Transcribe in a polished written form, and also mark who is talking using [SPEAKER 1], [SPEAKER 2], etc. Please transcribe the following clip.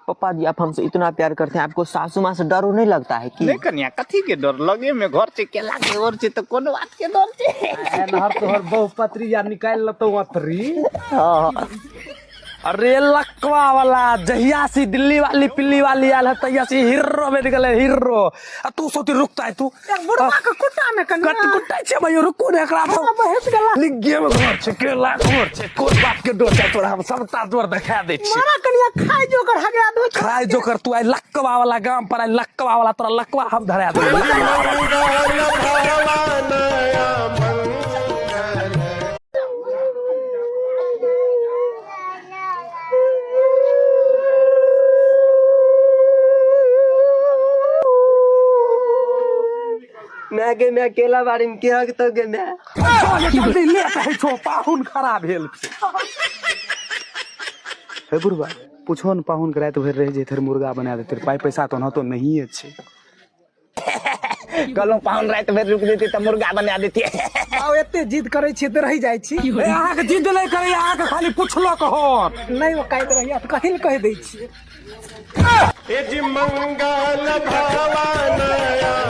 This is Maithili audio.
[SPEAKER 1] पापा जी आप हमसे इतना प्यार करते हैं, आपको सासू माँ से डर नहीं लगता है कि?
[SPEAKER 2] नहीं कन्या, कथी के डर? लगे में घर छै, केला के और छै, तऽ कोनो बात के डर छै?
[SPEAKER 3] नहर तोहर बहुपत्री या निकालि लेतौ अतरी।
[SPEAKER 1] हाँ।
[SPEAKER 3] अरे लकवा वाला जहिया से दिल्ली वाली पिल्ली वाली आयल है तहिया से हीरो बनि गेलै हीरो। आ तू सोती रुकता है तू
[SPEAKER 4] बुढ़वा के कुट्टा ने कन्या।
[SPEAKER 3] कट कुट्टा छै भाई, रुकू ने एकरा तो।
[SPEAKER 4] बहस गेला।
[SPEAKER 3] लिगे में घर छै, केला घर छै, कोन बात के डर छै तोरा? हम सबटा डर देखा दै छी।
[SPEAKER 4] मारा कन्या खाय जोकर हगा दो।
[SPEAKER 3] खाय जोकर तू आइ लकवा वाला गाम पर आइ लकवा वाला तोरा लकवा हम धरा देबै।
[SPEAKER 1] मैं गे मैं केला बाड़ी में के हक तो गे मैं।
[SPEAKER 3] जल्दी ले कहै छौ, पाहुन खड़ा भेल छै। हे बुढ़बा, पूछो ने पाहुन के राति भरि रहि जैते, मुर्गा बना देते, पाइ पैसा तऽ ओनाहितो नहिये छै।
[SPEAKER 2] कहलहुँ पाहुन राति भरि रुकि जैते तऽ मुर्गा बना देतियै।
[SPEAKER 4] आउ एते जिद करै छियै तऽ रहि जाइ छी।
[SPEAKER 3] ए, अहाँके जिद नहि करैया, अहाँके खाली पुछलक हन।
[SPEAKER 4] नहि औकाइत रहैया तऽ कथी लए कहि दै छियै?
[SPEAKER 5] ए जी मंगल भवन।